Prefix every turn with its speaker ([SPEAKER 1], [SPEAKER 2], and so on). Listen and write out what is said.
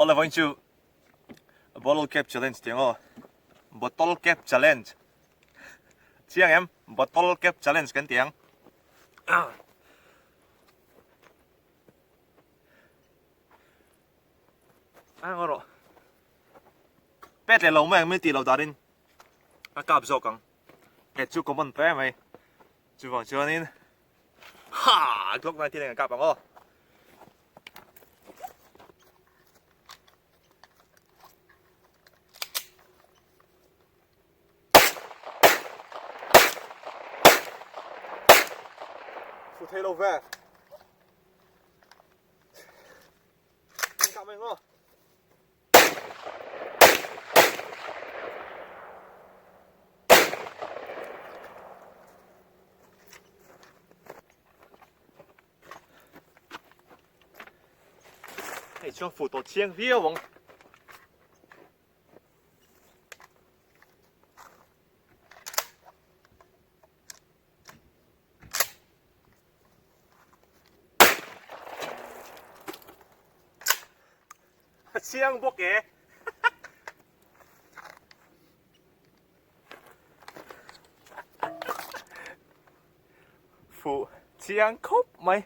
[SPEAKER 1] Awle vawiin chu Bottle cap challenge tih ang aw. Bottle cap challenge. Chiang em? Bottle cap challenge kan ti ang. Ang rawh. Pet leh lo mai ang min tih loh danin a kap zawk ang. Pet chu common ta em mai. Chuvang chuanin ha Glock 19 ang kap ang aw. Fu thei lo ve. Kap mai ngo. Hei chuan fuh tawh chiang viau ang. A chiang bawk e. Fuh chiang khawp mai.